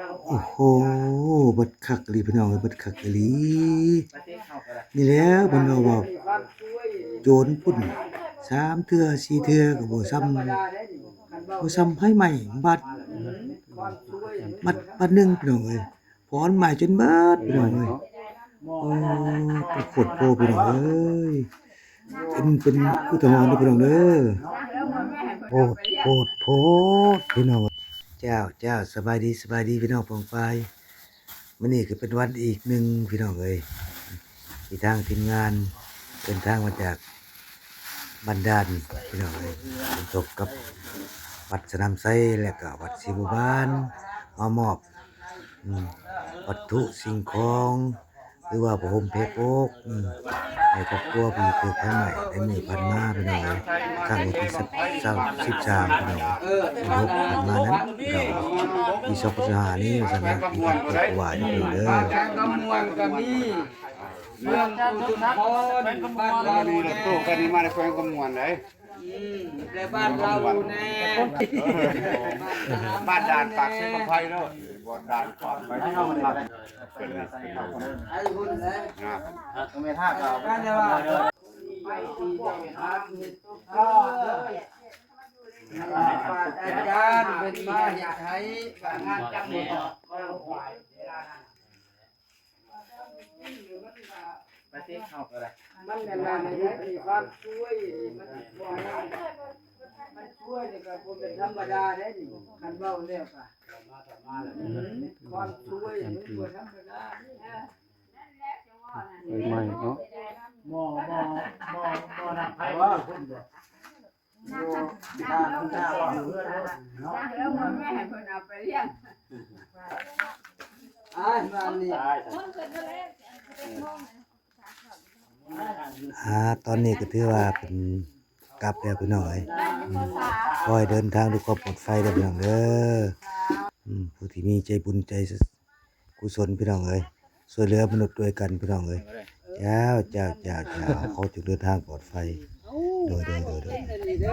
ໂອ້ໂຫ ບັດຄັກອີ່ຫຼີພີ່ນ້ອງເອີຍ ບັດຄັກອີ່ຫຼີ. ນີ້ແຫຼະເພິ່ນເວົ້າວ່າ ໂຈນພຸ້ນ ສາມເທື່ອສີ່ເທື່ອກໍບໍ່ຊ່ຳ ບໍ່ຊ່ຳໄຟໄໝ້ບາດ ບາດ ບາດໜຶ່ງພີ່ນ້ອງເອີຍ. ພອນໄໝ້ຈົນເບິດພີ່ນ້ອງເອີຍ. ໂອ້ ໂຄດໂພພີ່ນ້ອງເອີຍ ເປັນ ເປັນອຸທາຫອນເດີພີ່ນ້ອງເດີ. ໂພດ ໂພດ ໂພດ ພີ່ນ້ອງ. ເຈົ້າ ເຈົ້າ ສະບາຍດີ ສະບາຍດີພີ່ນ້ອງປ້ອງປາຍ. ມື້ນີ້ກໍເປັນວັນອີກໜຶ່ງພີ່ນ້ອງເອີຍ ທີ່ທາງທີມງານເດີນທາງມາຈາກບ້ານດ່ານພີ່ນ້ອງເອີຍ ສົມທົບກັບວັດສະໜາມໄຊ ແລະກະວັດສີບູບານ ມາມອບ ອືມ ວັດຖຸສິ່ງຂອງ ຫຼືວ່າຜ້າຫົ່ມແພປົກ ອືມ ໃຫ້ຄອບຄົວຜູ້ຖືກໄຟໄໝ້ໃນມື້ຜ່ານມາພີ່ນ້ອງເອີຍ. ຄັ້ງວັນທີສິບ ສິບສາມພີ່ນ້ອງເອີຍ ສິບຫົກຜ່ານມານັ້ນພີ່ນ້ອງເອີຍ ປີສອງພັນຊາວຫ້ານີ້ວ່າຊັ້ນນະ ທີ່ເພິ່ນເກີດວ່າຢູ່ເດີ. ແຂວງຄຳມ່ວນກໍມີ ເມືອງອຸທຸມພອນ ບ້ານ ມີລົດຕູ້ຄັນນີ້ມາແຕ່ແຂວງຄຳມ່ວນເດ້. ອືມ ແລະບ້ານເຮົາແນ່ ບ້ານດ່ານປາກເຊບັກໄພເນາະ ບ້ານດ່ານປາກໄພເຮົາມັນ ໄອ້ພຸ້ນແຫຼະ ນະ ແມ່ນທ່າກໍ ບ້ານເດວ່າ ໄປທີ່ເຈົ້າທາງເຮັດຕົກເທື່ອ ອາຈານເພິ່ນມາເຮັດໃຫ້ ງານຈັກໝົດ ປະເທດເຮົາກໍໄດ້ ມັນແມ່ນວ່າໃນຍຸກນີ້ຄວາມຊ່ວຍນີ້ມັນບໍ່ແມ່ນ ມັນຊ່ວຍນີ້ກໍບໍ່ແມ່ນທຳມະດາເດ້ນີ້ ຄັນເວົ້າແລ້ວກໍ ຄວາມຊ່ວຍນີ້ມັນບໍ່ທຳມະດາເດ້. ໄຟໄໝ້ເນາະ ໝໍ ໝໍ ໝໍ ໝໍດັບໄຟຢູ່ພຸ້ນບໍ່? ອ່າ ຕອນນີ້ກໍຖືວ່າເປັນກັບແລ້ວພີ່ນ້ອງເອີຍ ອືມ ຂໍໃຫ້ເດີນທາງດ້ວຍຄວາມປອດໄພເດີພີ່ນ້ອງເດີ. ອືມ ຜູ້ທີ່ມີໃຈບຸນໃຈ ກຸສົນພີ່ນ້ອງເອີຍ ຊ່ວຍເຫຼືອມະນຸດດ້ວຍກັນພີ່ນ້ອງເອີຍ. ເຈົ້າ ເຈົ້າ ເຈົ້າ ເຈົ້າ ເຂົາຈຶ່ງເດີນທາງປອດໄພ ໂດຍ ໂດຍ ໂດຍ ໂດຍ.